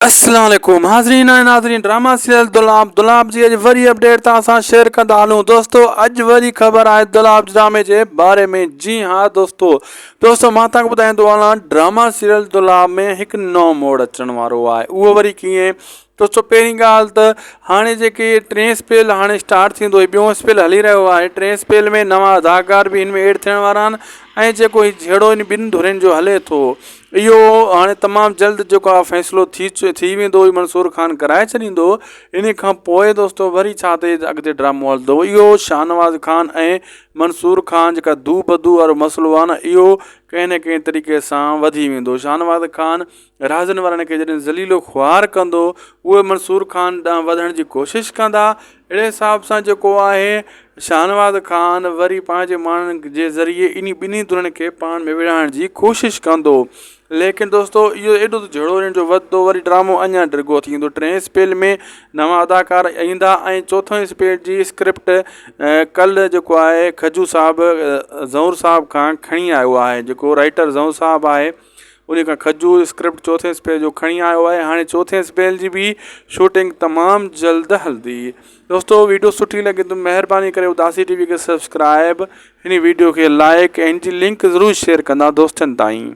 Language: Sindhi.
السلام عليڪم حاضرين ۽ ناظرين ڊراما سيريل دولاب دولاب جي اڄ وري اپڊيٽ توهان سان شيئر ڪندا هلون دوستو اڄ وري خبر آهي دولاب ڊرامي جي باري ۾ جي ها دوستو دوستو مان توهان کي ٻڌائيندو هلان ڊراما سيريل دولاب ۾ هڪ نئون موڙ اچڻ وارو آهي اهو وري ڪيئن دوستو پهرين ڳالهه ته هاڻي جيڪي ٽئين اسپيل هاڻي اسٽارٽ ٿيندو هي ٻيون اسپيل هلي رهيو آهي ٽئين اسپيل ۾ نوان اداڪار به هن ۾ ايڊ ٿيڻ وارا آهن ۽ جيڪو هي جهيڙو هن ٻن ڌرين جو هلي ٿو اهو هاڻي تمام جلد جيڪو آهي فيصلو ٿي ٿي ويندو منصور خان ڪرائي ڇڏيندو ان کان پوء دوستو وري ڇا تي اڳتي ڊرامو هلندو اهو شاهنواز خان ۽ منصور خان جيڪا دو بدو وارو مسئلو آهي نه اهو ڪنهن نه ڪنهن طريقي سان وڌي ويندو شاهنواز خان رازن وارن کي جڏهن ذليل و خوار ڪندو اهي منصور خان ڏانهن وڌڻ جي ڪوشش ڪندا اهڙي حساب سان جيڪو آهي شاهنواز خان وري پنهنجي ماڻهن جي ذريعي انهي ٻنهي ڌرين کي پاڻ ۾ وڙهائڻ جي ڪوشش ڪندو ليڪن دوستو اهو ايڏو ته جهيڙو انهن جو وڌندو وري ڊرامو اڃا ڊگهو ٿيندو ٽئين اسپيل ۾ نوان اداڪار ايندا ۽ چوٿين اسپيل جي اسڪرپٽ ڪلهه جيڪو آهي کجو صاحب زئور صاحب کان کڻي آيو آهي جيڪو رائيٽر زئور صاحب آهي ان کان کجور اسڪرپٽ چوٿين اسپيل جو کڻي آيو آهي هاڻي چوٿين اسپيل جي به شوٽنگ تمام جلد هلندي دوستو ويڊيو سٺي لڳي ته مهرباني ڪري اداسي ٽي وي کي سبسڪرائب هن ويڊيو کي لائڪ ۽ هن جي لنڪ ضرور شيئر ڪندا دوستن تائين.